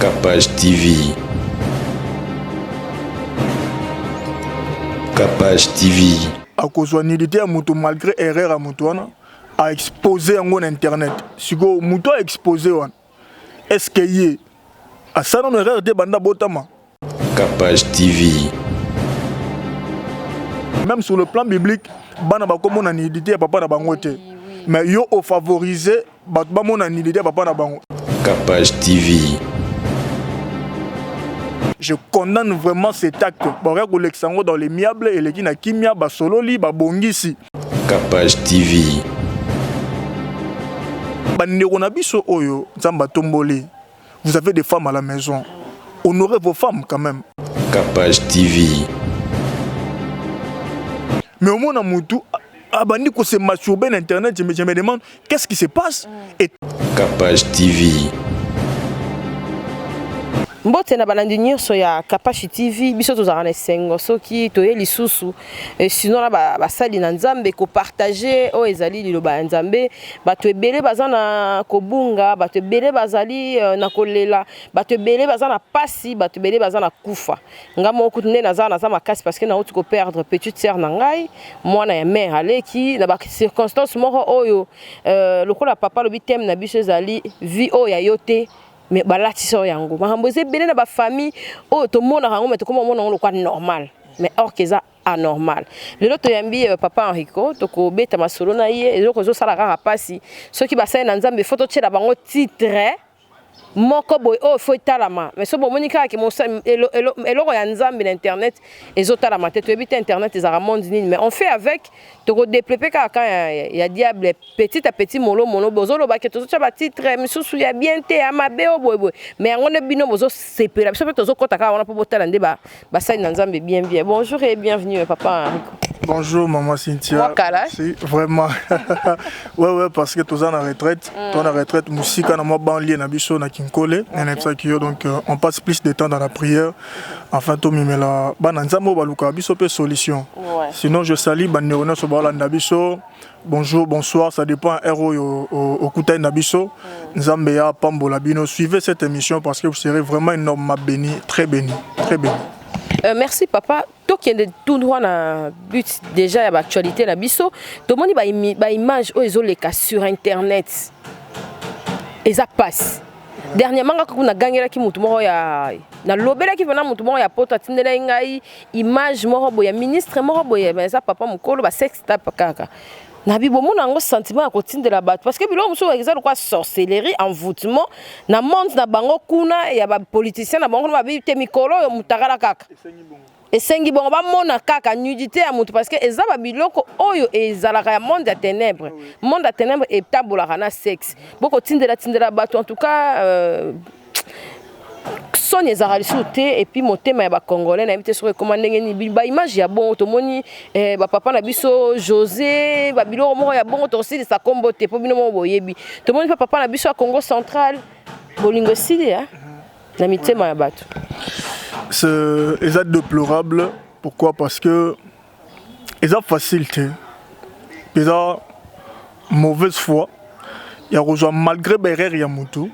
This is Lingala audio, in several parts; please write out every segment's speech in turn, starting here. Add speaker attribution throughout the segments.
Speaker 1: Kapash TV. Kapash TV.
Speaker 2: Akozwa nudité ya moto malgré erreur ya moto wana a expose yango na internet. Sikoyo moto a expose wana, est ce que ye asala nano erreur te banda botama?
Speaker 1: Kapash TV.
Speaker 2: Même sur le plan biblique, bana bakomona nudité ya papa na bango te, mais yo ofavoriser bato bamona nudité ya papa na bango.
Speaker 1: Kapash TV.
Speaker 2: Je condamne vraiment cet acte. Bakoya kolekisa yango dans les miables, eleki na kimia, basololi, babongisi.
Speaker 1: Kapash TV.
Speaker 2: Bandeko na biso oyo Nzambe atomboli, vous avez des femmes à la maison, honorez vos femmes quand même.
Speaker 1: Kapash TV.
Speaker 2: Mais omona mutu abandi ko se masturber na internet, je me demande qu'est-ce qui se passe. Et
Speaker 1: Kapash TV.
Speaker 3: Mbote na balandi nyonso ya Kapashi TV. Biso tozalaka na esengo soki toye lisusu, sinon na basali na Nzambe kopartage oyo ezali liloba ya Nzambe. Bato ebele baza na kobunga, bato ebele bazali na kolela, bato ebele baza na pasi, bato ebele baza na kufa. Nga moko kutu nde naza makasi parce que nauti koperdre petite sœur na ngai, mwana ya mère aleki na bacirconstance moko oyo lokola papa alobi, thème na biso ezali vie oyo ya yo te, mais balatisa oyo yango. Makambo eza ebele na bafamille oyo tomonaka yango, mais tokoma omona yango lokwa normal, mais or que eza anormal. Lelo toyambi papa Henrico, tokobeta masolo na ye. Eloko ezosala kaka mpasi, soki basali na Nzambe, fo totiela bango titre moko boye oyo fo etalama. Mais so bomoni kaka ke eloko ya Nzambe na internet ezotalama te, toyebi te internet ezalaka monde nini. Mais on fait avec, tokodévelopper kaka camp ya diable petit à petit, molo molo. Bozoloba ke tozotia batitre misusu ya bien te, ya mabe oyo boyeboye, mais yango nde bino bozosepela. Biso mpe tozokɔta kaka wana mpo botala nde basali na Nzambe. Bien bien, bonjour et bienvenue, papa Henrico.
Speaker 2: Bonjour maman Cynthia.
Speaker 3: Wakala.
Speaker 2: Si, vraiment. Ouais, parce que toza na retraite, toza na retraite musika na mwa banlieue na biso na Kinkole, na nayebisaki yo. Donc on passe plus de temps dans la prière enfin tomimela bana Nzambe oyo balukaka biso mpe solution. Sinon je salue bandeko nyonso baolanda biso. Bonjour, bonsoir, ça dépend heure oyo okutani na biso. Nzambe ya pambola bino. Suivez cette émission parce que vous serez vraiment énormément béni, très béni, très béni.
Speaker 3: Merci papa. Tokende tout droit na but déjà ya baactualité na biso. Tomoni baimage oyo ezoleka sur internet, eza pasi. Dernièrement kaka kuna nagangelaki motu moko ya, nalobelaki mpena motu moko ya poto, atindelaki ngai image moko boye ya ministre moko boye, eza papa mokolo, basextape kaka. Nabi bomona yango, sentiment ya kotindela bato, parce que biloko mosusu eza lokola sorcellerie, envoûtement na monde na bango kuna ya bapoliticien na bango kuna. Babi te mikolo oyo motakala kaka esengi bongo, bamona kaka nudité ya motu, parce que eza babiloko oyo ezalaka ya monde ya ténèbre. Monde ya ténèbre etambolaka na sexe. Bokotindela tindela bato, en tout cas soni ezalaka lisusu te. Et puis motema ya bacongolais, nayebi te soki ekóma ndenge nini. Baimage ya bongo tomoni bapapa na biso José, babiloko moko ya bongo, tokosilisa nkombo te mpo bino moko boyebi. Tomoni mpe papa na biso ya Congo Central. Bolingo esili na mitema ya bato.
Speaker 2: C'est eza déplorable. Pourquoi? Parce que eza facile te, eza mauvaise foi ya kozwa malgré baerreur ya motu,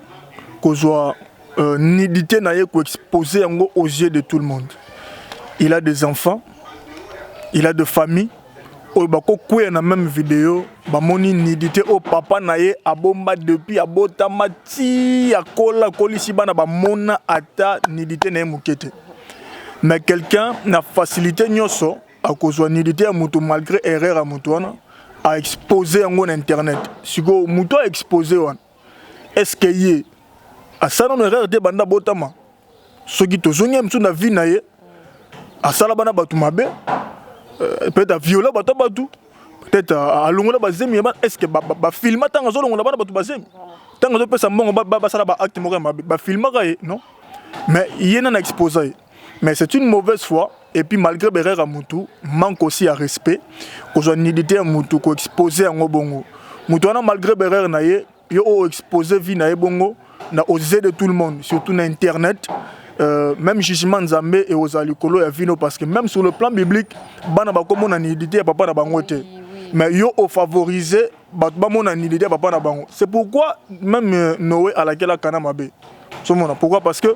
Speaker 2: kozwa nudité na ye, koexposer yango aux yeux de tout le monde. Il a des enfants, il a de famille oyo bakokweya na même vidéo, bamoni nudité oyo papa na ye abomba depuis abotama ti akola, akolisi bana, bamona ata nudité na ye moke te. Mais quelqu'un na facilité nyonso akozwa nudité ya moto malgré erreur ya moto wana, aexpose yango na internet. Sikoyo moto aexpose wana, est ce que ye asala nano erreur te banda botama? Soki tozongi ye mosusu na vie na ye, asala bana bato mabe, peut-être aviola bato ya bato, peut-être alongola bazemi ya bana. Est ce que bafilma ntango azolongola bana bato bazemi, ntango azopesa mbongo basala baacte moko ya mabe, bafilmaka ye? Non, mais ye nana exposa ye. Mais c'est une mauvaise foi. Et puis malgré berere ya mutu, manque aussi ya respect, kozwa nudité ya mutu, koexpose yango bongo. Mutu wana, malgré berere na ye, yo oyo expose vie na ye bongo na aux yeux de tout le monde, surtout na internet, même jugement Nzambe ekozala likolo ya vino, parce que même sur le plan biblique, bana bakomona nudité ya papa na bango te, mais yo ofavoriser bato bamona nudité ya papa na bango. C'est pourquoi même Noé alakelaka na mabe. Ozomona pourquoi? Parce que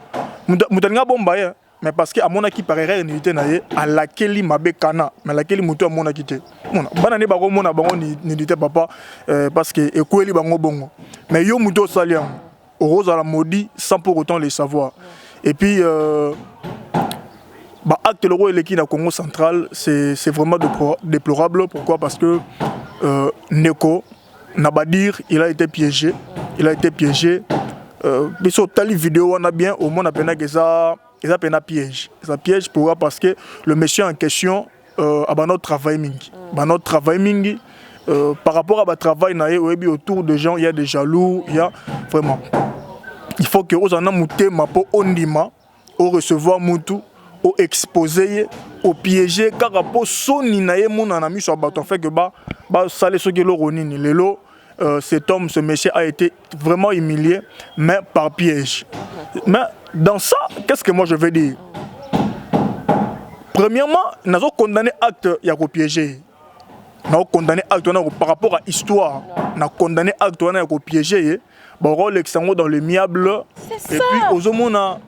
Speaker 2: moto alingi abomba ye, mais parce que amonaki par erreur nudité na ye, alakeli mabe kana, mais alakeli moto amonaki te. Mona bana nde bakomona bango nudité, papa, parce que ekweli bango bongo. Mais yo moto osali yango, okozala maudit sans pour autant le savoir. Et puis baacte loko eleki na Congo Central, c'est vraiment déplorable. Pourquoi? Parce que ndeko na badir, il a été piégé, il a été piégé. Biso otali vidéo wana bien, omona mpenaka eza mpenza piège, eza piège. Pourquoi? Parce que le monsieur en question abanda travail mingi, banda travail mingi. Par rapport à batravail na ye, oyebi, autour de gens il y a des jaloux, il y a vraiment, il faut que ozala na motema mpo ondima orecevoir mutu, oexpose ye, opiége kaka mpo soni na ye mona na miso ya bato, afin que basale soki eloko nini. Lelo cet homme, ce monsieur a été vraiment humilié, mais par piège. Mais dans ça, qu'est-ce que moi je veux dire? Premièrement, nazo condamné acte ya kopiéger, nazo condamné acte wana par rapport à histoire. Na condamné acte wana ya kopiéger ye, bakolekisa yango dans l'amiable. Et puis ozomona,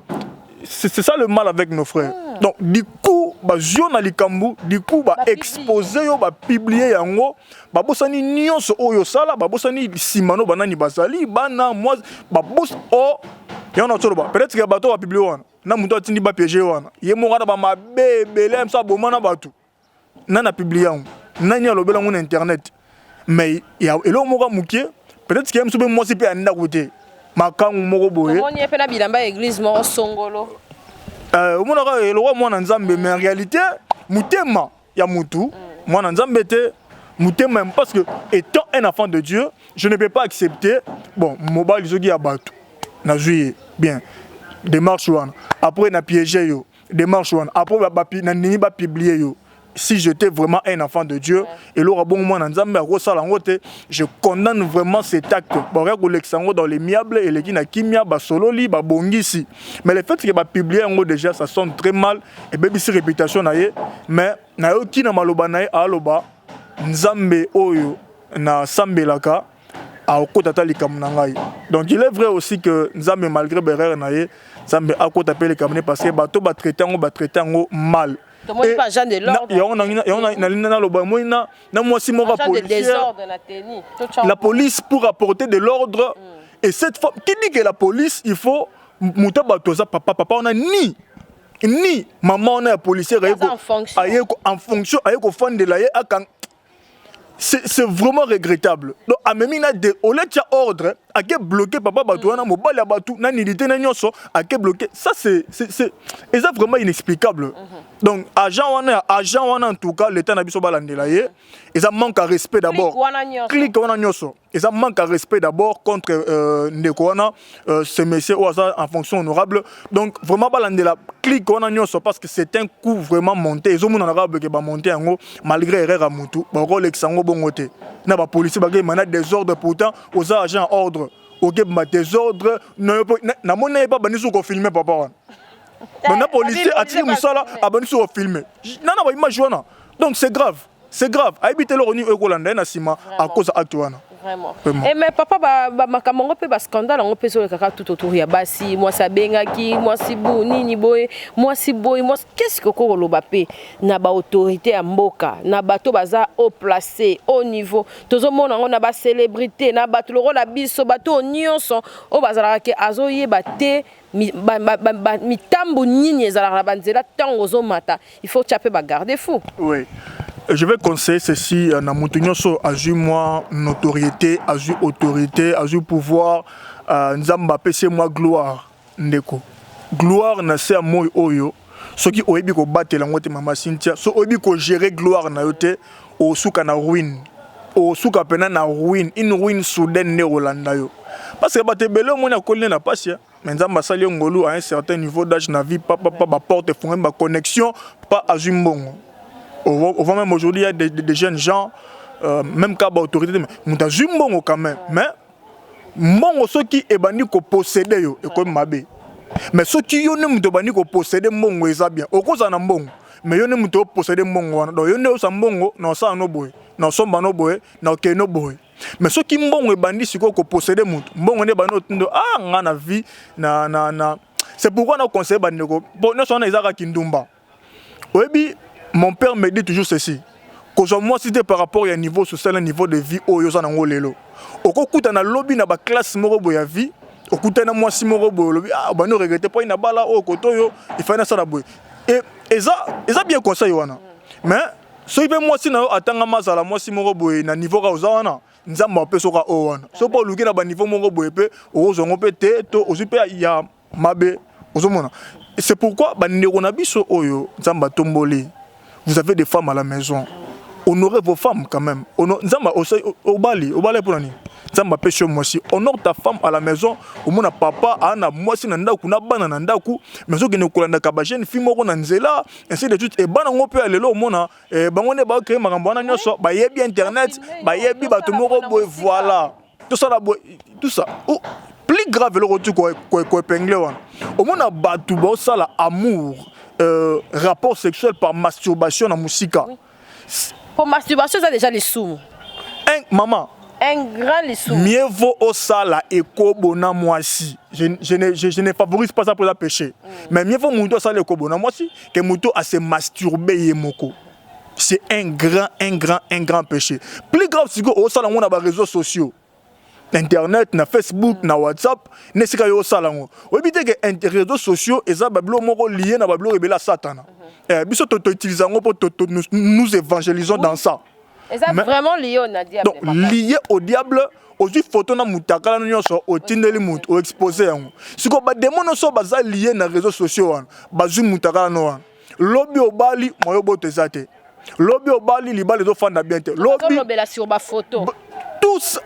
Speaker 2: c'est ça le mal avec nos frères. Donc du coup bazwi yo na likambo, du coup baexpose yo, bapublie yango, babosani nyonso oyo osala, babosani nsima no banani bazali bana mwa babos o yango. Na toloba peut-être que bato bapublie wana na moto atindi bapiége wana, ye moko wana bamabe ebele moso aboma na bato. Nani apublie yango? Nani alobela yango na internet? Mais eloko moko ya moke, peut-être que ye moso mpe mwasi mpe ya ndako te, makangu moko boye.
Speaker 3: Omoni ye mpe na bilamba ya église moko songolo.
Speaker 2: Omonaka eloko mwana Nzambe, mais en réalité motema ya mutu mwana Nzambe te, motema. Parce que étant un enfant de Dieu, je ne peux pas accepter. Bon, mobali soki ya bato nazwi ye bien, démarche wana, après na piége yo, démarche wana, après nandimi bapublie yo. Si j'étais vraiment un enfant de Dieu, eloko bongo mwana Nzambe akosala yango te. Je condamne vraiment cet acte. Bakoya kolekisa yango dans l'amiable, eleki na kimia, basololi, babongisi. Mais le fait que bapublie yango déjà, ça sonne très mal, ebebisi réputation na ye. Mais nayoki na maloba na ye, aloba: Nzambe oyo nasambelaka akota ata likambo na ngai. Donc il est vrai aussi que Nzambe, malgré berere na ye, Nzambe akota mpe likambo ne, parce que bato batraite yango, batraite yango mal. Yango nalingi naloba, moi na mwasi moko
Speaker 3: policière,
Speaker 2: la police pour apporter de l'ordre. Et cette fois qui dit que la police, il faut moto bato aza papa, papa wana ni mama wana ya policière aye en fonction, aye kofandela ye akanga. C'est vraiment regrettable. Donc amemi na de ole tia ordre, ake bloqué papa bato wana, mobali ya bato na nudité na nyonso, ake bloqué. Ça c'est eza vraiment inexplicable. Donc agent wana, agent wana, en tout cas l'état na biso balandela ye. Eza manque à respect d'abord, clique wana nyonso eza manque à respect d'abord contre ndeko wana, ce monsieur oyo aza en fonction honorable. Donc vraiment balandela clique wana nyonso, parce que c'est un coup vraiment monté. Ezomonana kaka boke bamonte yango malgré erreur ya mutu, bakolekisa yango bongo te. Na bapolisier bakeyema na désordre, pourtant oza agent ordre, okebima désordre. Namoni na ye mpe abandi soki kofilme papa wana banda policier atiki mosala, abandi soki kofilme nana baimage wana. Donc c'est grave, c'est grave. Ayebi te eloko nini oyo ekolanda ye na nsima à cause acte wana.
Speaker 3: Vraiment. Eh, mais papa, makambo yango mpe bascandale yango mpe ezolekaka tout autour ya basi. Mwasi abengaki mwasi bu nini boye, mwasi boye, mwasi. Qu'est-ce que okokoloba mpe na baautorité ya mboka, na bato baza haut placé, haut niveau? Tozomona yango na bacélébrité, na bato lokola biso, bato oyo nyonso oyo bazalaka ke azoyeba te mitambo nini ezalaka na banzela. Ntango ozomata, il faut tia mpe bagarde fou.
Speaker 2: Oui. Je vais conseiller ceci na moto nyonso azwi mwa notoriété, azwi autorité, azwi pouvoir, Nzambe apesi ye mwa gloire. Ndeko, gloire na se ya moi oyo, soki oyebi kobatela yango te, mama Cynthia, so oyebi kogérer gloire na yo te, osuka na ruine, osuka mpena na ruine, une ruine soudaine nde kolanda yo. Parce que bato ebele omoni akoli nde na pasi, mais Nzambe asali ye ngolu à un certain niveau d'âge na vie, papa, baporte efungami, baconnexion pa, azwi mbongo. On voit même aujourd'hui, il y a des jeunes gens, même quand autorité, mais moto azwi mbongo quand même, mais mbongo soki ebandi koposséder yo, ekomi mabe. Mais soki yo nde moto obandi koposséder mbongo, eza bien. Okozala na mbongo, mais yo nde moto oposséder mbongo wana. Donc yo nde osa mbongo na osala no boye, na osomba no boye, na okende no boye. Mais soki mbongo ebandi sikoyo koposséder motu, mbongo nde ebandi otindo ah nga na vie na. C'est pourquoi na conseille bandeko, po nyonso wana eza kaka kindumba. Oyebi, mon père me dit toujours ceci: kozwa mwasi te par rapport ya niveau social na niveau de vie oyo oza nango lelo. Okokuta na lobi na baclasse moko boye ya vie, okutani na mwasi moko boye, olobi ah, obandi oregretter mpo na bala oyo kote oyo ifai nasala boye. E eza bien conseil wana, mais soki mpe mwasi na yo atangama, azala mwasi moko boye na niveau kaka oza wana, Nzambe apesi oka oyo wana. Soki mpo oluki na baniveau moko boye mpe okozwa yango mpe te, to ozwi mpe ya mabe, ozomona. C'est pourquoi bandeko na biso oyo Nzambe atomboli, vous avez des femmes à la maison, honorez vos femmes quand même. Nzambe obali, obali mpona nini? Nzambe apesi yo mwasi, honore ta femme à la maison. Omona papa aa na mwasi na ndako na bana na ndako, mais ozokende kolandaka bajeune fille moko na nzela, ainsi de suite. Ebana yango mpe ya lelo, omona bango nde bacréer makambo wana nyonso, bayebi internet, bayebi bato moko boye, voilà, tosala boye, tout ça. Oh, plus grave, eloko ti koépingler wana, omona bato baosala amour, rapport sexuel par masturbation na mosika.
Speaker 3: Po masturbation eza déjà lisumu.
Speaker 2: Un, mama.
Speaker 3: Un grand lisumu.
Speaker 2: Mieux vaut osala ekobo na mwasi. Je ne favorise pas ça pour la péché, mais mieux vaut moto asala ekobo na mwasi que moto ase masturber ye moko. C'est un grand, un grand, un grand péché. Plus grave sikoyo, osala yango na baréseaux sociaux, internet, na Facebook, na WhatsApp, na esika yo osala yango. Oyebi te ke réseaux sociaux eza babiloko moko lié na babiloko ebele ya Satana. Biso toutiliser yango mpo nous évangélisons dans ça.
Speaker 3: Eza vraiment lié au diable.
Speaker 2: Donc lié au diable. Ozwi photo na mutakala nyonso, otindeli mutu, oexposer yango. Sikoyo badémons nyonso baza lié na réseaux sociaux wana, bazwi mutakala no wana. Lobi obali, moyo boto eza te. Lobi obali, libala ezofanda bien te.
Speaker 3: Lobi sur bafoto.
Speaker 2: Tous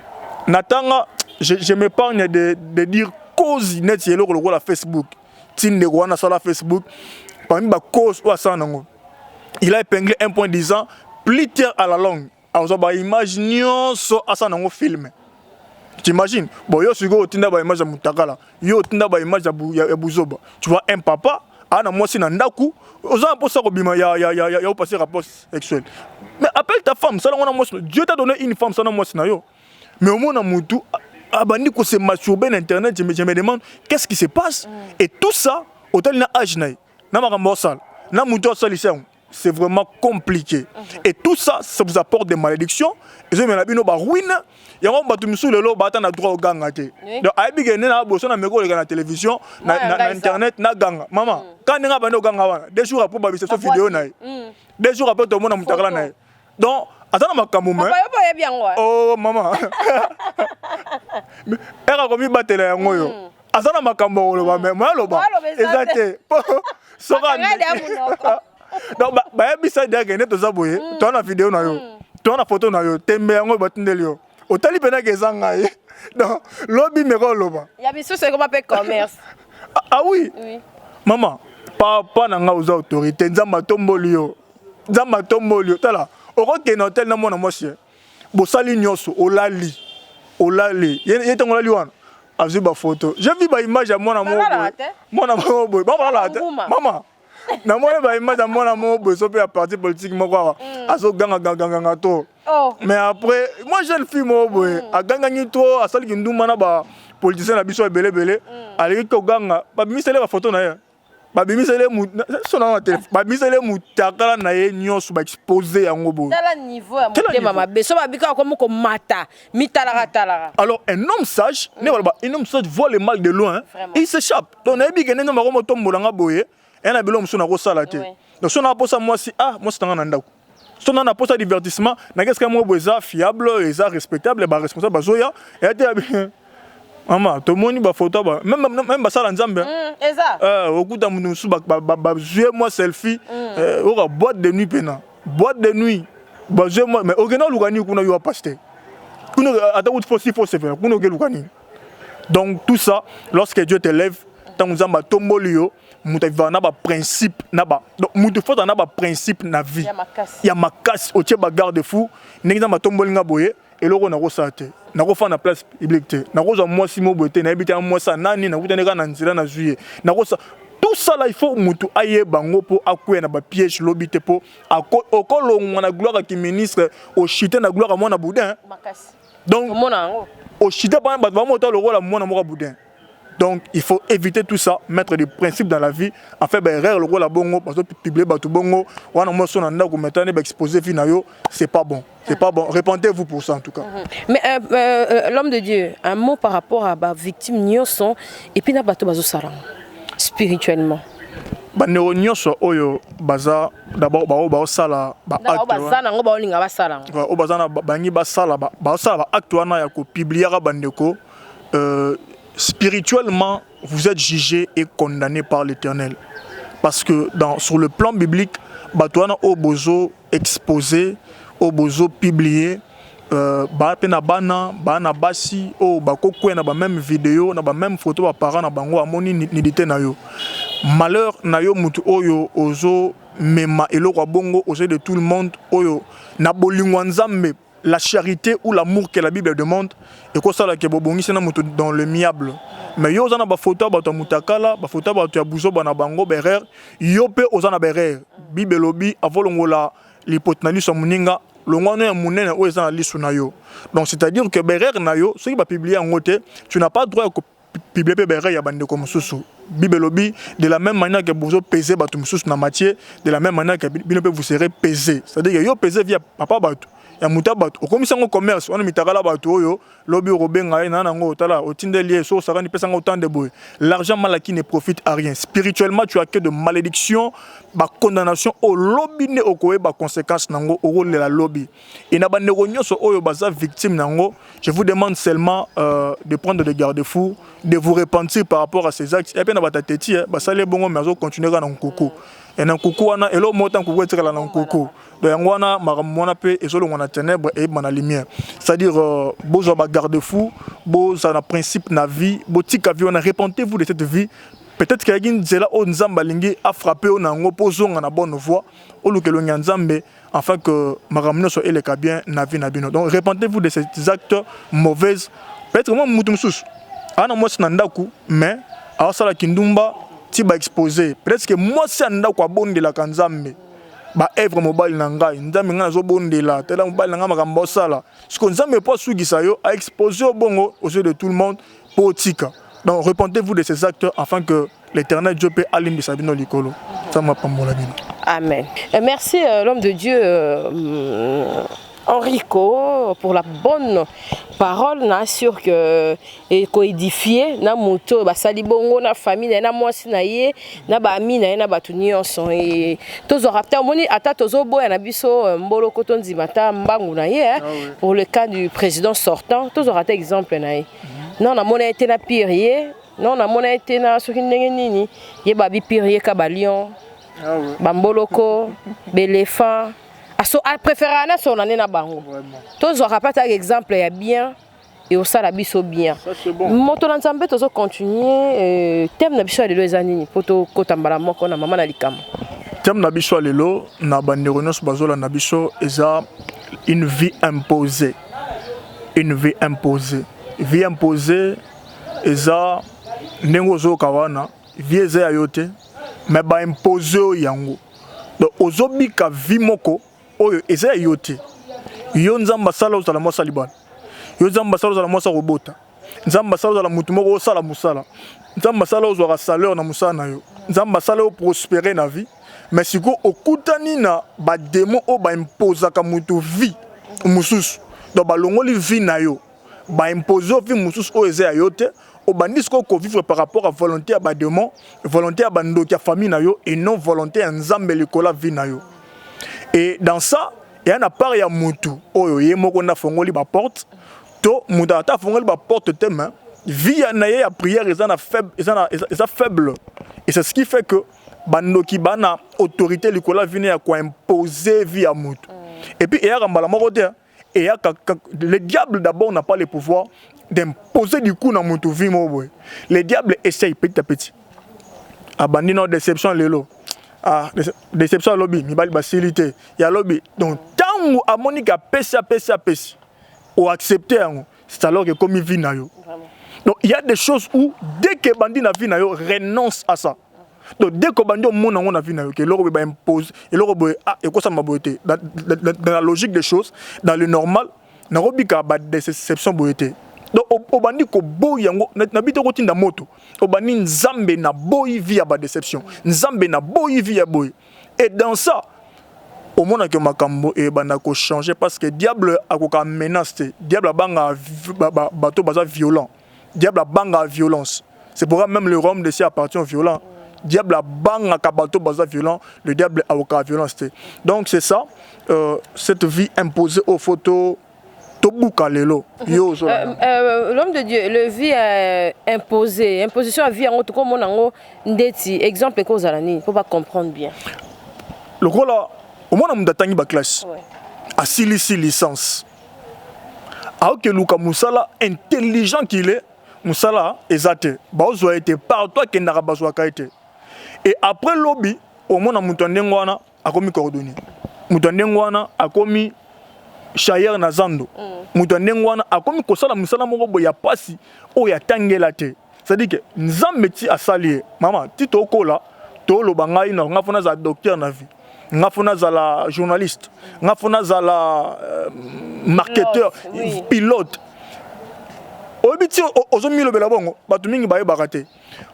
Speaker 2: natanga, je m'épargne de dire cause neti eloko lokola Facebook. Ti ndeko wana asala Facebook, parmi bacause oyo asala nango, il a épinglé un point disant: plus tard, à la longue, azwa baimage nyonso, asala nango film. T'imagines? Bon, yo sikoyo otinda baimage ya mutakala, yo otinda baimage ya buzoba. Tu vois, un papa aa na mwasi na ndako, oza na mposa kobima ya opasser rapport sexuel, mais appelle ta femme, sala ngo na mwasi. Dieu t'a donné une femme, sala na mwasi na yo. Mais omona mutu abandi kose masturber na internet. Je me demande qu'est-ce qui se passe. Et tout ça, otali na âge na ye, na makambo osala na mutu asalisa yango, c'est vraiment compliqué. Et tout ça, ça vous apporte des malédictions, ezomela bino baruine. Yango bato misusu lelo bata na droit oganga te. Donc ayebi ke nde na boso na meko oleka na télévision, na internet, na ganga mama ka ndenge abandi oganga wana, 2 jours après babisa so video na ye, 2 jours après tomona mutakala na ye. Donc aza na makambo me. Oh mama, eka komibatela yango oyo aza na makambo koloba, me moya aloba eza te. Po soki donc bayebisa diake nde toza boye, toza na video na yo, toza na photo na yo, tembe yango batindeli yo, otali mpenaka eza ngai. Donc lobi meka oloba.
Speaker 3: Ya misusu ekoma mpe commerce.
Speaker 2: Ah oui, mama, papa na ngai, oza autorité, Nzambe atomboli yo, Nzambe atomboli yo. Tala, okokende hotel na mwana mwasi, bosali nyonso, olali, olali ye. Ntango olali wana, azwi bafoto. J'ai vu baimage ya mwana moko boye, mwana moko boye, bakolalaka te mama. Namoni baimage ya mwana moko boye, so mpe ya parti politique moko awa, azogangaganganga to. Mais après, moi, jeune fille moko boye agangaki to, asaliki ndumba na bapoliticien na biso ebelebele, aleki koganga, babimiseli bafoto na ye, babimiseli so na telefone, babimiseli mutakala na ye nyonso, baexposer yango boye.
Speaker 3: Tala niveau ya motema mabe. So babikaka komi komata, mitalaka talaka.
Speaker 2: Alors un homme sage, ne baloba, un homme sage voit le mal de loin et il s'échappe. Donc nayebi ke ndenge bango motombolanga boye, eya na biloko mosusu nakosala te. Donc so naposa mwasi, ah, mwasi nanga na ndako, so na naposa divertissement, nake esika moko boye eza fiable, eza respectable, baresponsable bazoya, eya te mama tomoni bafoto ba même basala Nzambe.
Speaker 3: Eza.
Speaker 2: Okuta moto mosusu bazwi mwa selfie, oka boîte de nuit, pena boîte de nuit, bazwi mwa. Mais okende oluka nini kuna? Yo pasteur kuna, ata kuti fo si fo sepela kuna, okeluka nini? Donc tout ça, lorsque Dieu te lève, ntango Nzambe atomboli yo, moto avivaka na baprincipe na ba. Donc moto fota na baprincipe na vie ya makasi, otie bagarde fou. Ndenge Nzambe atomboli nga boye, eloko nakosala te, nakofanda na place publique te, nakozwa mwasi mo boye te, nayebi te mwasi ya nani, nakutani kaka na nzela, nazwi ye, nakosa. Tout ça là, il faut motu ayeba yango mpo akweya na bapiège lobi te, mpo okolongwa na gloire ya kiministre, ochuter na gloire ya mwana boudin. Donc
Speaker 3: Omona yango.
Speaker 2: Oshita bana bato bamota lokola mwana moko ya boudin. Donc il faut éviter tout ça, mettre des principes dans la vie. En fait, baerreur lokola bongo, bazopublier bato bongo wana, mwasi na ndako metane baexpose vie na yo, c'est pas bon, c'est pas bon. Repentez-vous pour ça en tout cas.
Speaker 3: Mais l'homme de Dieu, un mot par rapport à bavictime nyonso et puis na bato bazosala yango spirituellement.
Speaker 2: Bandeko nyonso oyo baza d'abord baoyo baosala
Speaker 3: Na bao
Speaker 2: baacte wana,
Speaker 3: baza nango, baolinga basala yango.
Speaker 2: Oyo baza na bangi basala baosala baacte wana ya kopubliaka bandeko, spirituellement vous êtes jugé et condamné par l'Éternel, parce que sur le plan biblique, bato wana oyo bozo exposé, oyo bozo publier, baa mpe na bana, baa na basi oyo bakokwea na bameme video, na bameme photo, baparent na bango amoni nudité na yo. Malheur na yo, mutu oyo ozomema eloko ya bongo aux yeux de tout le monde. Oyo na bolingo ya Nzambe, la charité ou l'amour que la Bible demande, ekosalaka bobongisi na moto dans l'amiable. Mais yo oza na bafoto ya bato ya mutakala, bafoto ya bato ya buzoba na bango, baerreur. Yo mpe oza na baerreur. Bible elobi avolongola lipoti na liso ya moninga, longwano ya monene oyo eza na liso na yo. Donc c'est à dire que baerreur na yo, soki bapublie yango te, tu n'as pas droit ya kopublier mpe baerreur ya bandeko mosusu. Bible elobi, de la même manière que bozopese bato mosusu na Matthieu, de la même manière que bino mpe vous serez pesé. C'est à dire que yo pese vie ya papa bato, ya moto ya bato, okomisi yango commerce wana, mitakala bato oyo lobi okobenga ye na nango, otala otindeli ye so osakani, pesanga autant de boye. L'argent mal acquis ne profite à rien. Spirituellement, tu as que de malédiction, bacondamnation oyo lobi nde okoyeba conséquence nango, okolela lobi. E na bandeko nyonso oyo baza victime nango, je vous demande seulement de prendre des garde-fous, de vous repentir par rapport à ces actes. Epe na bato ateti basali bongo, mais azocontinue kaka na nkuku e na nkuku wana. Eloko moko ta nkuku etikala na nkuku. Donc yango wana makambo wana mpe ezolongwa na ténèbre, eyebima na lumière. C'est-à-dire bozwa bagarde-fou, bozala na principe na vie, botika vie wana. Repentez-vous de cette vie. Peut-être keyaki nzela oyo Nzambe alingi afrappe oyo na yango mpo ozonga na bonne voie, oluka elongi ya Nzambe afin que makambo nyonso eleka bien na vie na bino. Donc repentez-vous de ces actes mauvaises. Peut-être mwa mutu mosusu aa na mwasi na ndako, mais aosalaki ndumba ti baexpose. Peut-être que mwasi ya ndako abondelaka Nzambe baœuvre mobali na ngai, Nzambe, ngai nazobondela, tala mobali na ngai makambo osala. Siko Nzambe mpo asukisa yo, aexpose yo bongo aux yeux de tout le monde mpo otika. Donc repentez-vous de ces actes afin que l'Éternel Dieu mpe alimbisa bino likolo. Nzambe apambola bino.
Speaker 3: Amen. Merci, l'homme de Dieu Enrico, pour la bonne parole. Na sûr que ekoédifie na moto oyo basali bongo, na famille na ye, na mwasi na ye, na baami na ye, na bato nyonso. E tozwaka te, omoni, ata tozoboya na biso mboloko, tondima ata mbangu na ye, hein. Pour le cas du président sortant, tozwaka te exemple na ye. Non, namona ye te na pire ye, non, namona ye te na soki ndenge nini ye babi pire ye ka balion, bamboloko, baéléphant aso apréférera na solo na nde na bango. Tozwaka mpe ataka exemple ya bien e osala biso bien.
Speaker 2: Ça, c'est bon.
Speaker 3: Moto na Nzambe, tozocontinue thème na biso ya lelo eza nini, mpo tokota mbala moko na mama na likambo?
Speaker 2: Thème na biso ya lelo, na bandeko nyonso bazolanda biso, eza une vie imposée. Une vie imposée, vie imposée eza ndenge ozoyoka wana, vie eza ya yo te, mais baimpose oyo yango. Donc ozobika vie moko oyo eza ya yo te. Yo, Nzambe asala ozala mwasi ya libala, yo Nzambe asala ozala mwasi ya kobota, Nzambe asala ozala motu moko osala mosala, Nzambe asala ozwaka salaire na mosala na yo, Nzambe asala yo prospérer na vie. Mais sikoyo okutani na badémon oyo baimposaka motu vie mosusu. Donc balongoli vie na yo, baimpose yo vie mosusu oyo eza ya yo te. Obandi sikoyo kovivre par rapport à volonté ya badémon, volonté ya bandoki ya famille na yo, et non volonté ya Nzambe likolo ya vie na yo. Et dans ça, eya na part ya mutu oyo ye moko nde afongoli baporte to moto ata afongoli baporte te, mais vie ya na ye ya prière eza na faible, eza faible. Et c'est ce qui fait que bandoki bana autorité likolo ya vie na ya koimpose vie ya mutu. Et puis eyaka mbala moko te, eyaka. Le diable d'abord n'a pas le pouvoir d'imposer du coup na mutu vie moko boye. Le diable essaye petit à petit, abandi na déception lelo, ah, déception alobi mibali basili te ya lobi. Donc ntango amoni ke apesi, apesi, apesi, oaccepte yango, c'est alors que ekomi vie na yo. Donc il y a des choses où dès que bandi na vie na yo, renonce à ça. Donc dès que bandi omona yango na vie na yo ke eloko boye baimpose, eloko boye, ah, ekosama boye te, dans la logique des choses, dans le normal. Nakobika ba déception boye te. Donc obandi koboyi yango na bito kotinda moto. Obandi Nzambe na boyi vie ya ba déception. Nzambe na boyi vie ya boye. Et dans ça, omonaki makambo ebanda kochanger parce que diable akoka menace te. Diable abanga bato baza violent. Diable abanga violence. C'est pourquoi même le royaume des cieux appartient aux violents. Diable abangaka bato baza violent, le diable akoka violence te. Donc c'est ça, cette vie imposée aux photos tobuka lelo yo ozolanda.
Speaker 3: L'homme de Dieu, le vie imposée, imposition ya vie yango, tokomona yango ndeti exemple ekozala nini mpo bacomprendre bien?
Speaker 2: Lokola omona moto atangi baclasse, asilisi licence, aokeluka mosala, intelligent qu'il est, mosala eza te, baozwa ye te. Partout akendaka, bazwaka ye te. Et après lobi, omona moto ya ndenge wana akomi cordonnier, moto ya ndenge wana akomi chayeur na zando, moto ya ndenge wana akomi kosala mosala moko boye ya pasi oyo atangela te. C'est-à-dire que Nzambe ti asali ye, mama, ti tokola, toloba ngai na nga faut nazala docteur na vie, nga faut nazala journaliste, nga faut nazala marketeur,
Speaker 3: pilote, oui.
Speaker 2: Pilote. Oyebi ti ozomilobela bongo, bato mingi bayebaka te.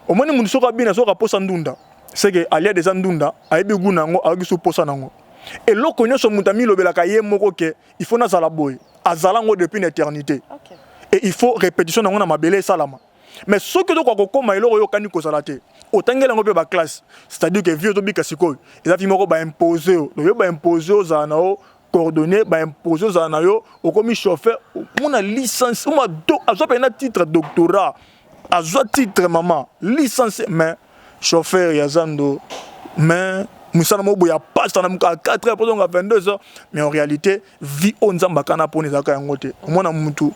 Speaker 2: Omoni mundu soki abina, soki aposa ndunda, seke alia deja ndunda, ayebi gu na yango, ayoki su posa nango. Eloko nyonso moto amilobelaka ye moko ke il faut nazala boye, azala yango depuis une éternité. Et il faut répétition nango na mabele esalama. Mais soki ozokoka kokóma eloko oyo okani kozala te, otangeli yango mpe baclasse, c'est-à-dire que vie ozobika sikoyo eza vie moko baimpose yo. Donc yo baimpose, ozala na yo cordonnier, baimpose ozala na yo okomi chauffeur. Omona licence, oma azwa mpena titre doctorat, azwa titre, mama, licence, mais chauffeur ya zando, mais mosala moko boye ya pasta na mokala 4 heures pozonga 22 heures. Mais en réalité, vie oyo Nzambe akana mpona ezalaka yango te. Omona mutu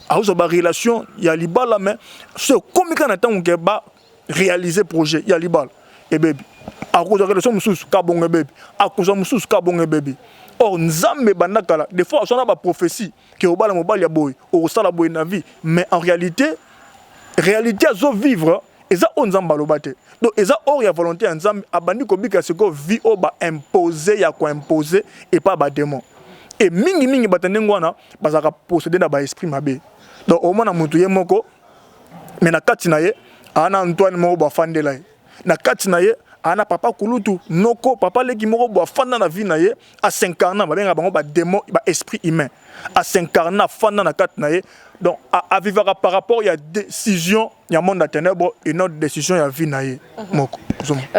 Speaker 2: azwa barelation ya libala, mais so ekomi kaka na ntango ke baréaliser projet ya libala, ebebi. Akozwa relation mosusu ka bongo, ebebi. Akozwa mosusu ka bongo, ebebi. Or Nzambe banda kala, des fois azwa na baprophétie ke obala mobali ya boye, okosala boye na vie, mais en réalité, réalité azovivre eza oyo Nzambe aloba te. Donc eza oyo ya volonté ya Nzambe. Abandi kobika sikoyo vie oyo baimpose ya koimpose epa badémon. E mingimingi bato ndenge wana bazalaka possédé na baesprit mabe. Donc omona motu ye moko, mais na kati na ye aa na Antoine moko bo afandela ye na kati na ye, aa na papa kulutu, noko, papa leki moko bo afanda na vie na ye, as'incarna. Babengaka bango badémon, baesprit humain as'incarna, afanda na kati na ye. Donc avivaka par rapport ya décision ya monde ya ténèbre et non décision ya vie na ye moko.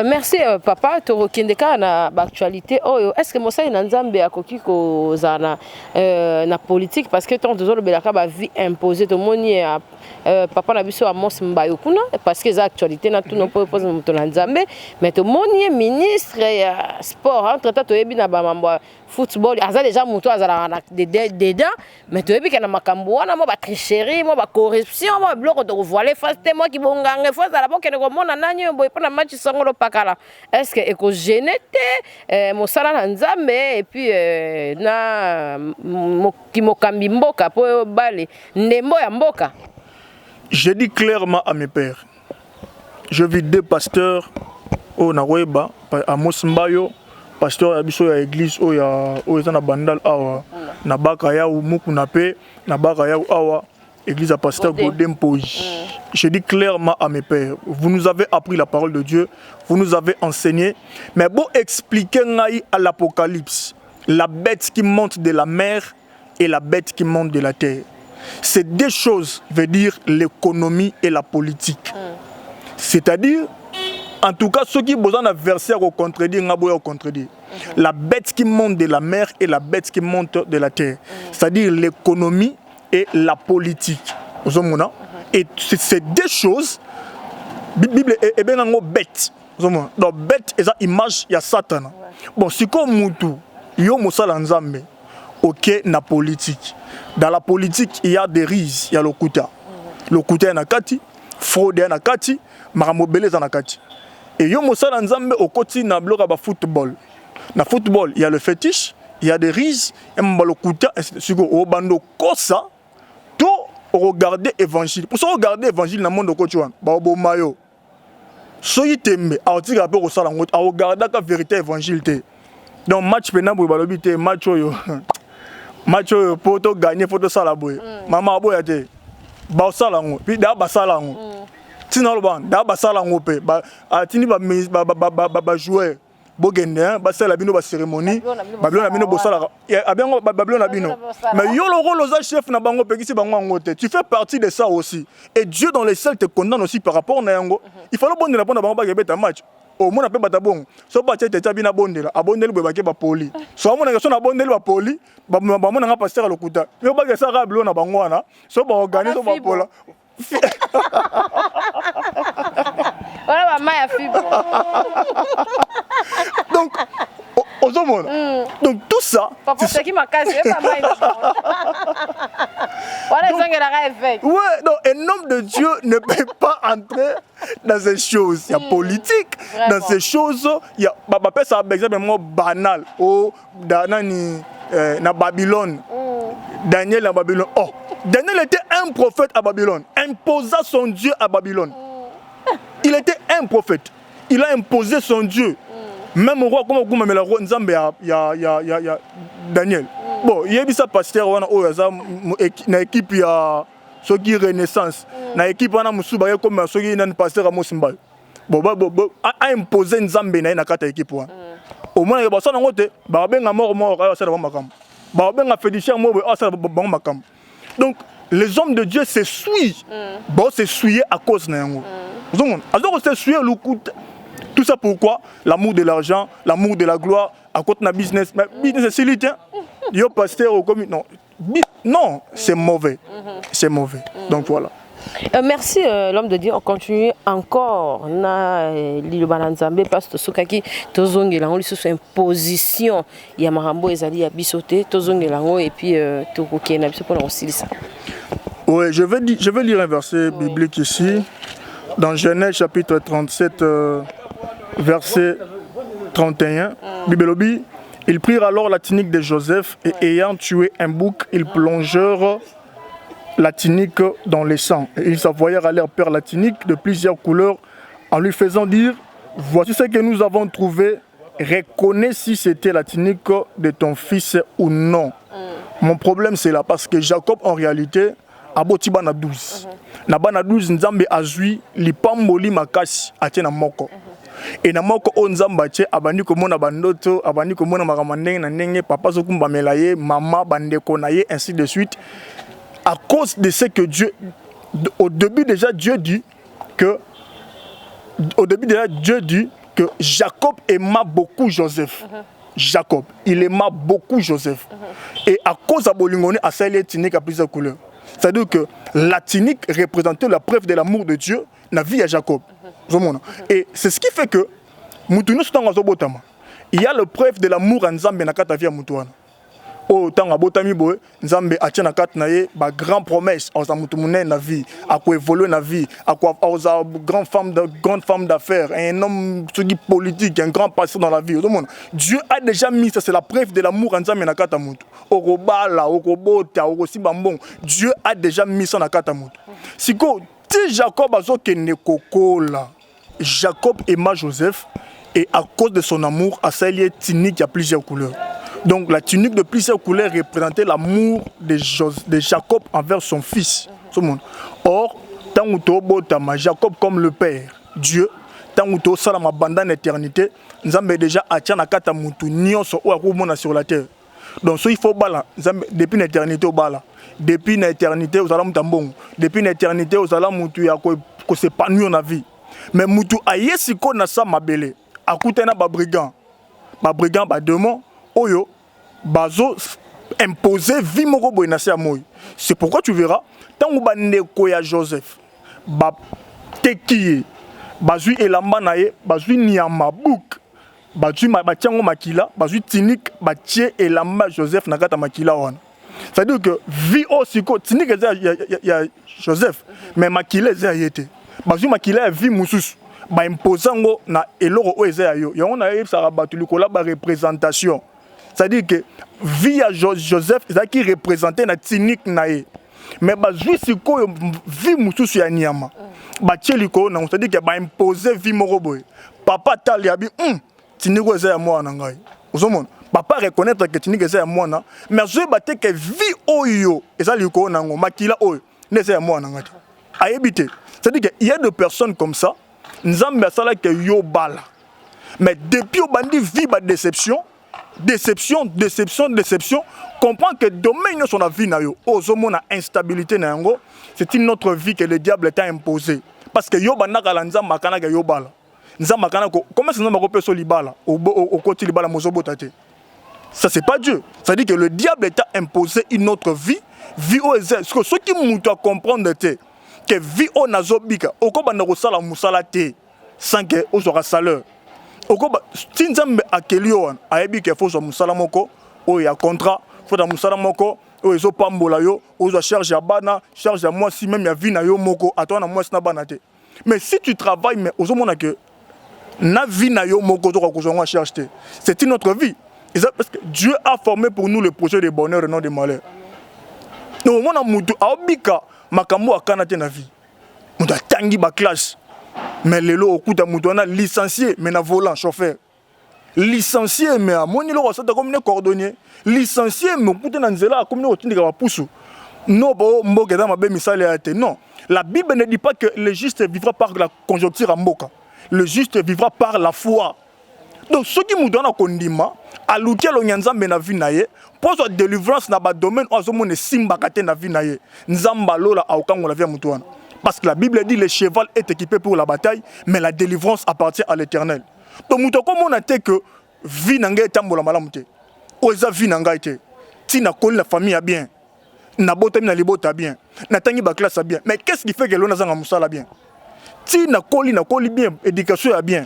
Speaker 3: Merci, papa. Tokokende kaka na baactualité oyo. Est ce que mosali na Nzambe akoki kozala na politique? Parce que ntango tozolobelaka bavie imposée, tomoni papa na biso Amos Mbayo kuna, parce que eza actualité na tuna mpo pose moto na Nzambe, mais tomoni ye ministre ya sport. Entre temps toyebi na bamambo ya football aza déjà moto azalaka na dedans, mais toyebi ke na makambo wana, mwa batricherie, mwa bacorruption, mwa biloko tokovoile face te, mwa kibonganga efo azala bokende komona nani oyo boye mpona match songolo pakala. Est ce que ekogêner te mosala na Nzambe et puis na mokambi mboka mpo bale ndembo ya mboka?
Speaker 2: Je dis clairement à mes pères, je vis deux pasteurs oyo nakoyeba, Amos Mbayo, pasteur ya biso ya église oyo oyo eza na Bandal awa na Baka Yau Mukuna, mpe na Baka Yau awa, église ya pasteur Godé Mpoyi. Je dis clairement à mes pères, vous nous avez appris la parole de Dieu, vous nous avez enseigné, mais bon, expliquer ngai à l'Apocalypse, la bête qui monte de la mer et la bête qui monte de la terre. Ces deux choses veut dire l'économie et la politique. C'est-à-dire, en tout cas, ceux qui besoin de verset à contredire, nga boya contredire. La bête qui monte de la mer et la bête qui monte de la terre. C'est-à-dire l'économie et la politique. Ozomona? Et ces deux choses, Bible est bien bête. Ozomona? Donc bête eza image ya Satan. Bon, siko mutu yo mosala Nzambe, ok, na politique. Dans la politique, il y a des ruses, il y a lokuta. Lokuta ya na kati, fraude ya na kati, makambo ebele eza na kati. Et yo mosala Nzambe okoti na biloko ya bafootball. Na football, il y a le fétiche, il y a des ruses, ya lokuta. Siko obanda okosa to oregarde évangile. Pour so regarder évangile na monde okoti wana, baoboma yo. Soki tembe aotikaka mpe kosala yango, aogardaka vérité évangile te. Donc match mpena boye, balobi te match oyo. Match oyo mpo togagner, fo tosala boye. Mama aboya te, basala yango. Puis da basala yango, ntina oloba da basala yango mpe atindi bajoueur bokende basala bino bacérémonie, babilo na bino bosalaka abiango babilo na bino. Mais yo lokola oza chef na bango, opekisi bango yango te, tu fais partie de ça aussi et Dieu dans le ciel te condamne aussi par rapport na yango. Il faut bondela mpona bango bakebeta match. Omona mpe bato bongo so batie tete bino abondela, abondeli boye, bake bapoli. So amonaka so na abondeli, bapoli, bamonanga pasteur ya lokuta. Yo bakesaka bilo na bango wana, so baorganiser so bapola.
Speaker 3: Wana bama ya fibre.
Speaker 2: Donc ozomona, donc tout ça.
Speaker 3: Papa soki makasi oyeba mai wana ezongelaka évêque.
Speaker 2: Ouais, donc un homme de Dieu ne peut pas entrer dans ces choses. Il y a politique. Dans ces choses, il y a bapesa exemple moko banal o nani na Babylone. Daniel na Babylone. Oh, Daniel était un prophète à Babylone, imposa son Dieu à Babylone. Il était un prophète, il a imposé son Dieu. Même roi koma okumamela roi Nzambe ya Daniel. Bon, yebisa pasteur wana oyo aza na équipe ya soki Renaissance, na équipe wana mosusu baye komela soki nani, pasteur Amos Mbayo. Bon, aimpose Nzambe na ye na kati ya équipe wana, omonake basala yango te. Babenga moko moko ayo asala bango makambo, babenga féticheur moko boye asala bango makambo. Donc les hommes de Dieu s'essuient, bao s'essuyer à cause na yango. Ozomona aza kosessuyer lokuta. Tout ça pourquoi? L'amour de l'argent, l'amour de la gloire. Akoti na business, mais business esili te. Yo pasteur okomi non, non, c'est mauvais, c'est mauvais. Donc voilà.
Speaker 3: Merci, l'homme de Dieu. On continue encore na liloba na Nzambe parce que tosukaki, tozongela yango lisusu, imposition ya makambo ezali ya biso te. Tozongela yango et puis tokokende na biso mpona kosilisa.
Speaker 2: Oui, je vais lire un verset biblique ici, dans Genèse chapitre 37, verset 31. Bible elobi, ils prirent alors la tunique de Joseph et ayant tué un bouc, ils plongèrent la tunique dans le sang. Et ils envoyèrent à leur père la tunique de plusieurs couleurs en lui faisant dire, voici ce que nous avons trouvé, reconnais si c'était la tunique de ton fils ou non. Mon problème, c'est là, parce que Jacob, en réalité, aboti bana 12. Na bana 12, Nzambe azwi lipamboli makasi atie na moko. E na moko oyo Nzambe atie, abandi komona bandoto, abandi komona makambo ndenge na ndenge, papa azokumbamela ye, mama, bandeko na ye, ainsi de suite. À cause de ce que Dieu, au début déjà, Dieu dit que, au début déjà, Dieu dit que Jacob aima beaucoup Joseph. Jacob, il aima beaucoup Joseph. Et à cause de bolingo, asali tunique à plusieurs couleurs. C'est-à-dire que la tunique représentait la preuve de l'amour de Dieu dans la vie à Jacob. Et c'est ce qui fait que mutu nyonso ntango azobotama, il y a le preuve de l'amour ya Nzambe na kati ya vie ya mutu wana. Oyo ntango abotami boye, Nzambe atie na kati na ye bagrand promesse: akozala motu monene na vie, akoévolue na vie, akozala grande femme d'affaires, un homme soki politique, un grand pasteur dans la vie. Ozomona, Dieu a déjà mis ça, c'est la preuve de l'amour ya Nzambe na kati ya motu. Okobala, okobota, okosimba mbongo, Dieu a déjà mis ça na kati ya motu. Sikoyo ti Jacob azokende kokola, Jacob aima Joseph et à cause de son amour, asali ye tunique ya plusieurs couleurs. Donc la tunique de plusieurs couleurs représentait l'amour de Jacob envers son fils. Or, ntango tobotama, Jacob comme le père, Dieu, ntango tosalama banda na éternité, Nzambe déjà atia na kati ya mutu nyonso oyo akomona sur la terre. Donc so il faut bala, Nzambe depuis na éternité obala, depuis na éternité ozala mutu ya mbongo, depuis na éternité ozala mutu ya kos'épanouir na vie. Mais mutu aye sikoyo na sa mabele, akutani na babrigand, babrigand, badémon oyo bazo imposer vie moko boye na se ya moi. C'est pourquoi tu verras, ntango bandeko ya Joseph bateki ye, bazwi elamba na ye, bazwi nyama bouc, bazwi, batie yango makila, bazwi tunique, batie elamba ya Joseph na kati ya makila wana. C'est-à-dire que vie oyo sikoyo, tunique eza ya Joseph, mais makila eza ya ye te. Bazwi makila ya vie mosusu, baimpose yango na eloko oyo eza ya yo. Yango nayebisaka bato likolo ya bareprésentation, c'est-à-dire que vie ya Joseph ezalaki représente na tunique na ye, mais bazwi sikoyo vie mosusu ya nyama, batie likolo nango. C'est-à-dire que baimpose vie moko boye. Papa tali abi tunique oyo eza ya mwana na ngai. Ozomona, Papa reconnaître que tunique eza ya mwana, mais azoyeba te que vie oyo eza likolo na yango, makila oyo nde eza ya mwana na nga te. Ayebi te. C'est-à-dire que il y a des personnes comme ça, Nzambe asalaki yo bala. Mais depuis obandi vie ba déception, déception, déception, déception, comprends que domaine nyonso na vie na yo, ozomona instabilité na yango, c'est une autre vie que le diable t'a imposée. Parce que yo bandaka la Nzambe akanaka yo bala. Nzambe akanaka, comment est-ce que Nzambe akopesa libala? Okoti libala mozobota te. Ça, c'est pas Dieu. C'est-à-dire que le diable t'a imposé une autre vie, vie oyo eza. Soki moto acomprendre te que vie oyo nazobika, okobanda kosala mosala te sans que ozwaka salaire. Okoba ti Nzambe akeli yo wana, ayebi ke faut ozwa mosala moko oyo ya contrat, faut ozwa mosala moko oyo ezopambola yo, ozwa charge ya bana, charge ya mwasi, même ya vie na yo moko, ata wana mwasi na bana te. Mais si tu travailles, mais ozomona que na vie na yo moko ozokoka kozwa yango ya charge te, c'est une autre vie. Eza parce que Dieu a formé pour nous le projet de bonheur et non de malheur. Donc omona mutu aobika makambo akana te na vie. Mutu atangi baclasse, mais lelo okuta mutu wana licencié mais na volant chauffeur, licencié mais amoni eloko asata, akomi ne cordonnier, licencié mais okuta na nzela akomi ne kotindika bapusu. Non, bo mboka eza mabe, misala ya te. Non, la Bible ne dit pas que le juste vivra par la conjoncture ya mboka, le juste vivra par la foi. Donc soki moto wana kondima, aluki elongi ya Nzambe na vie na ye mpo azwa délivrance na badomaine oyo azomona esimbaka te na vie na ye, Nzambe alola akokangola vie ya moto wana. Parce que la Bible dit: le cheval est équipé pour la bataille, mais la délivrance appartient à l'Éternel. Donc moto akomona te que vie na ngai etambola malamu te, oyo eza vie na ngai te. Ntina koli na famille ya bien, nabotami na libota bien, natangi baclasse ya bien, mais qu'est-ce qui fait que lelo nazanga mosala bien? Ti nakoli, nakoli bien, éducation ya bien,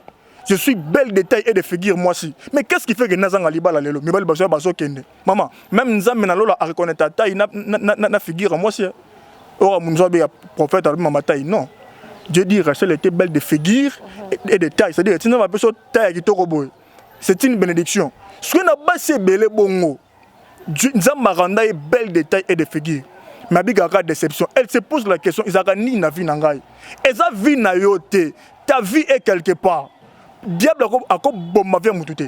Speaker 2: je suis belle de taille et de figure, mwasi, mais qu'est-ce qui fait que nazanga libala lelo? Mibali bazoya, bazokende. Mama, même Nzambe na lola areconnaître taille na figure ya mwasi. Oyo moto abeya prophète alobi mama taille. Non, Dieu dit: Rachel était belle de figure et de taille. C'est-à-dire tina bapeso taille ya kitoko boye, c'est une bénédiction. Soki na basi ebele bongo, Nzambe aranda ye belle de taille et de figure, mais abikaka déception. Elle se pose la question: ezalaka nini na vie na ngai? Eza vie na yo te, ta vie est quelque part. Diable akoboma vie ya motu te,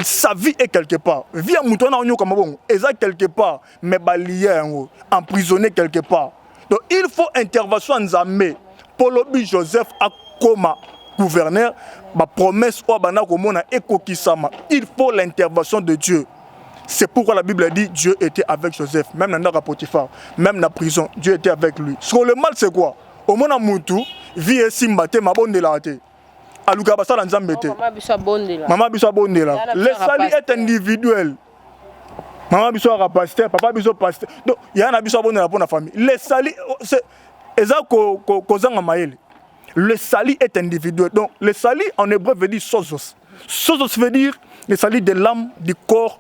Speaker 2: sa vie est quelque part. Vie ya motu wana onyokama bongo eza quelque part, mais balia yango, emprisonné quelque part. Donc il faut intervention ya Nzambe mpo lobi Joseph akoma gouverneur, bapromesse oyo abanda komona ekokisama. Il faut l'intervention de Dieu. C'est pourquoi la Bible dit: Dieu était avec Joseph, même na ndako ya Potiphar, même na prison, Dieu était avec lui. Ce que le mal, c'est quoi? Omona mutu, vie esimba te, mabondelaka te, alukaka basala Nzambe te. Mama biso abondela. Le salut est individuel. Mama biso aka pasteur, papa biso pasteur, donc ya na biso abondela mpo na famille. Le salut eza kozanga mayele. Le salut est individuel. Donc le salut en hébreu veut dire sozo. Sozo veut dire le salut de l'âme, du corps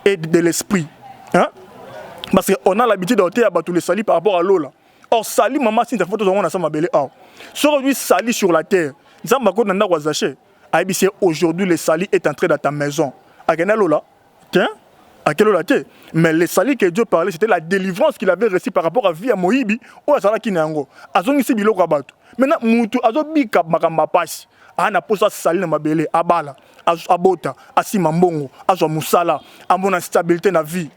Speaker 2: et de l'esprit, hein? Parce que on a l'habitude d'ôter bato le salut par rapport à l'eau là. Or salut, mama Sinta, faut tozongo na sa mabele awa. Soki ozwi salut sur la terre, Nzambe akoti na ndako ya Zache, ayebisi ye: aujourd'hui le salut est entré dans ta maison. Akende alola te, akelola te. Mais le salut que Dieu parlait, c'était la délivrance qu'il avait reçue par rapport à vie ya moyibi oyo azalaki na yango, azongisi biloko ya bato. Maintenant mutu azobika makambo ya pasi, aa na mposa asali na mabele, abala, abota, asima mbongo, azwa mosala, amona stabilité na vie,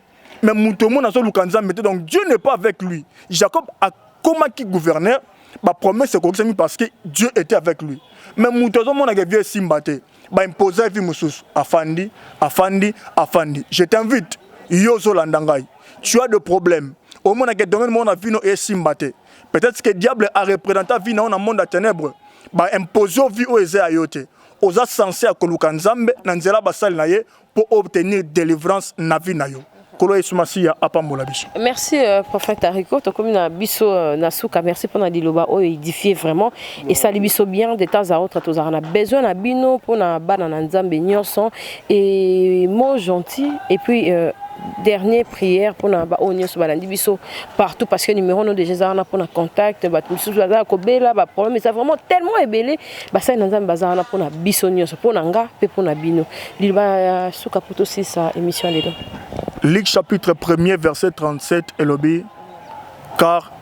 Speaker 2: mais moto omona azoluka Nzambe te. Donc Dieu n'est pas avec lui. Jacob akomaki gouverneur, bapromesse ekokisami parce que Dieu était avec lui. Mais moto azomonaka vie esimba te, baimpose vie mosusu, afandi, afandi, afandi. Je t'invite, yo ozolanda ngai, tu as de problèmes, omonaka domaine moko na vie no esimba te, peut-être que diable areprésenta vie na yo na monde ya ténèbre, baimpose yo vie oyo eza ya yo te. Oza censé ya koluka Nzambe na nzela basali na ye mpo obtenir délivrance na vie na yo. Nkolo Yesu Masiya apambola biso.
Speaker 3: Merci prophète Haricot. Tokomi na biso na suka. Merci mpona liloba oyo édifie vraiment, esali biso bien. De temps à autre tozalaka na besoin na bino mpona bana na Nzambe nyonso et mot gentil. Et puis dernière prière mpona baoyo nyonso balandi biso partout, parce que numéro no déjà eza wana mpona contact. Bato misusu baza kobela, baproblème eza vraiment tellement ebele. Basali na Nzambe baza wana mpona biso nyonso, mpona nga mpe mpona bino. Liloba ya suka po tosisa émission lelo.
Speaker 2: Luc chapitre 1er verset 37 elobi: car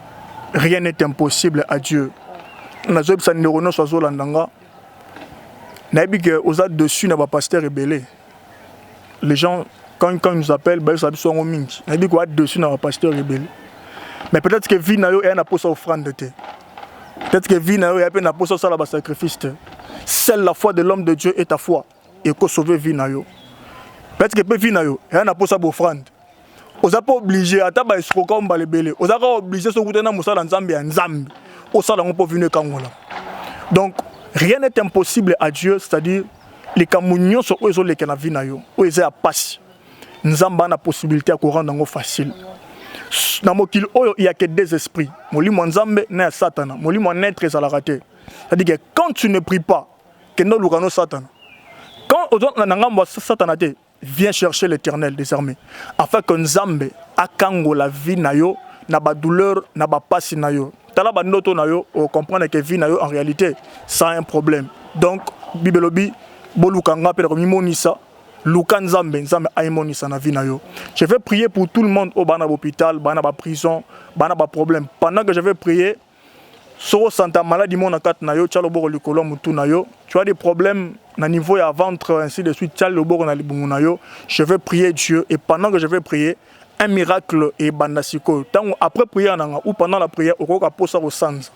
Speaker 2: rien n'est impossible à Dieu. Nazoyebisa ndeko nyonso azolanda nga, nayebi ke oza dessus na bapasteur ebele. Les gens, quand ils nous appellent, bayebisa biso yango mingi. Nayebi koya dessus na bapasteur ebele, mais peut-être que vie na yo eya na posa offrande te, peut-être que vie na yo eya mpe na posa osala basacrifice te. Seule la foi de l'homme de Dieu est ta foi ekosauve vie na yo. Peut-être que mpe vie na yo eya na posa baoffrande. Oza mpe obligé, ata baescroka o mbala ebele, oza kaka obligé. Soki okutani na mosala Nzambe ya Nzambe, osala yango mpo vie na yo ekangola. Donc rien n'est impossible à Dieu, c'est-à-dire likambo nyonso oyo ezoleka na vie na yo, oyo eza ya pasi, Nzambe ana possibilité ya korendre yango facile. Na mokili oyo, il y a que des esprits: molimo ya Nzambe na ya Satana. Molimo ya neutre ezalaka te. C'est-à-dire que quand tu ne pries pas, kende oluka no Satana. Quand oza na ngambo ya Satana te, viens chercher l'Éternel des armées afin que Nzambe akangola vie na yo na badouleur, na bapasi na yo. Tala bandoto na yo, ocomprendre que vie na yo en réalité sans un problème. Donc Bible elobi: boluka nga mpe nakomimonisa. Luka Nzambe, Nzambe ayemonisa na vie na yo. Je vais prier pour tout le monde oyo bana bahôpital, bana baprison, bana baproblème. Pendant que je vais prier, soki osanta maladie mo na kati na yo, tia loboko likolo ya motu na yo. Tu as des problèmes na niveau ya ventre, ainsi de suite, tia loboko na libungu na yo. Je vais prier Dieu et pendant que je vais prier, un miracle ebanda sikoyo. Ntango après prière na nga ou pendant la prière, okoyoka mposa kosanza.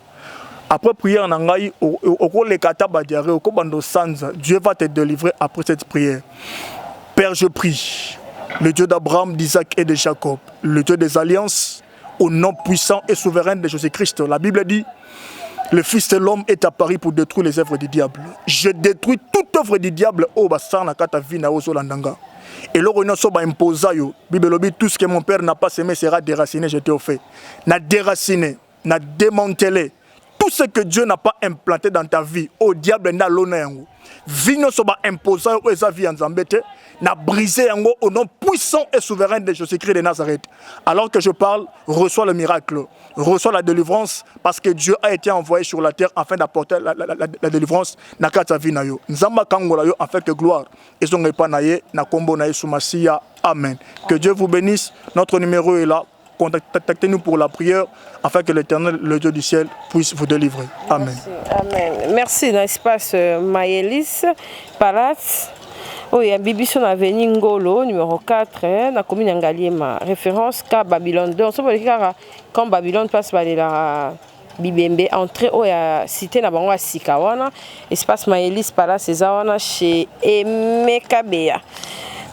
Speaker 2: Après prière na ngai, okoleka ata badiarrhée, okobanda osanza. Dieu va te délivrer après cette prière. Père, je prie, le Dieu d'Abraham, d'Isaac et de Jacob, le Dieu des alliances, au nom puissant et souverain de Jésus-Christ. La Bible dit: le Fils de l'homme est apparu pour détruire les œuvres du diable. Je détruis toute œuvre du diable oyo basala na kati ya vie na yo. Ozolanda nga, eloko nyonso baimposa yo, Bible elobi: tout ce que mon père n'a pas semé sera déraciné. J'étais au fait na déraciné, na démantelé tout ce que Dieu n'a pas implanté dans ta vie. Au diable nde alona yango. Vie nyonso baimposa yo, oyo eza vie ya Nzambe te, na brisé yango au nom puissant et souverain de Jésus-Christ de Nazareth. Alors que je parle, reçois le miracle, reçois la délivrance, parce que Dieu a été envoyé sur la terre afin d'apporter la délivrance na kati ya vie na yo. Nzambe akangola yo afin que gloire ezonga epa na ye, na kombo na Yesu Masiya. Amen. Que Dieu vous bénisse. Notre numéro est là. Contactez-nous pour la prière afin que l'Éternel, le Dieu du ciel, puisse vous délivrer. Amen.
Speaker 3: Merci. Amen. Merci. Dans l'espace Maëlys Palace, oyo yambi biso na avenue Ngolo numéro 4, na commune ya Ngaliema, référence ka Babylone. Donc soki boleki kaka comme Babylone, place balelaka bibembe, entrée oyo ya cité na bango ya sika wana, espace Maëlys Palace eza wana, chez Emeka Beya.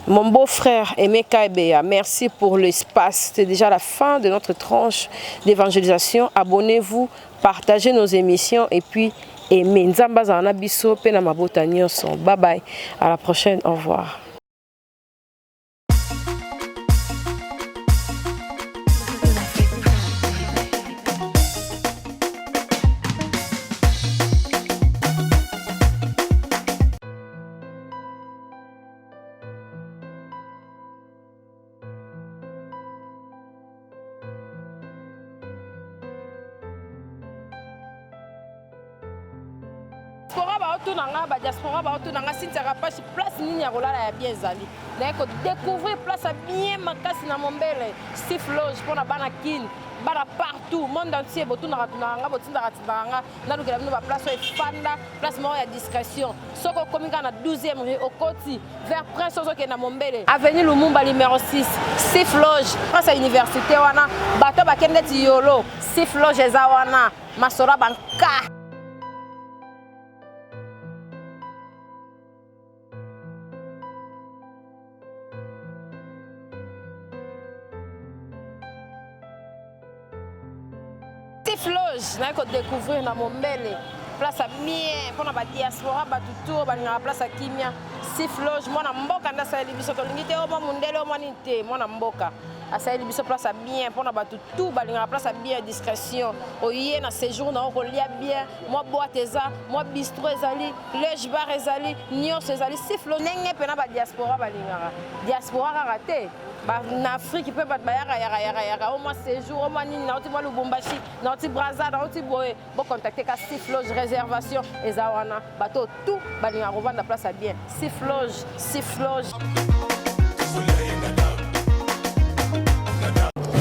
Speaker 3: Mon beau-frère Emeka Ebeya, merci pour l'espace. C'est déjà la fin de notre tranche d'évangélisation. Abonnez-vous, partagez nos émissions et puis aimez. Nzambe azala na biso pe na mabota nyonso. Bye bye. À la prochaine. Au revoir. Diaspora baotuna nga, badiaspora baotuna nga: Cynthia Rapache, place nini ya kolala ya bien ezali? Naye kodécouvrir place ya bien makasi na Mombele, Sif Loge, mpona bana Kine, bana partout, monde entier. Botunaka tunaka nga, botindaka tindaka nga nalukela bino baplace oyo efanda, place moko ya discrétion. Soki okomi kaka na 12e rue, okoti vers Prince, ozokende na Mombele, avenue Lumumba numéro 6, Sif Loge, prince ya université wana. Bato bakende neti yolo, Sif Loge eza wana. Masolo ya banka. Sif Loge, naye kodécouvrir na Mombele, place ya bien mpona badiaspora, bato tour balingaka place ya kimia. Sif Loge, mwana mboka nde asaleli biso. Tolingi te omwa mondele, omwa nini te, mwana mboka asaleli biso place ya bien mpona bato tout balingaka place ya bien, discrétion. Oye na séjour na yo, kolia bien, mwa boîte eza, mwa bistro ezali, loge bar ezali, nyonso ezali. Sif Loge, ndenge mpena badiaspora balingaka diaspora kaka te, na Afrique mpe bato bayaka yaka yaka yaka, o mwa séjour, o mwa nini, nauti mwa Lubumbashi, nauti Braza, nauti boye, bocontacte ka Sif Loge. Réservation eza wana. Bato tout balingaka kovanda place ya bien, Sif Loge, Sif Loge.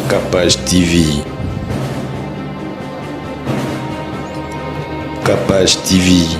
Speaker 1: Capage TV. Capage TV.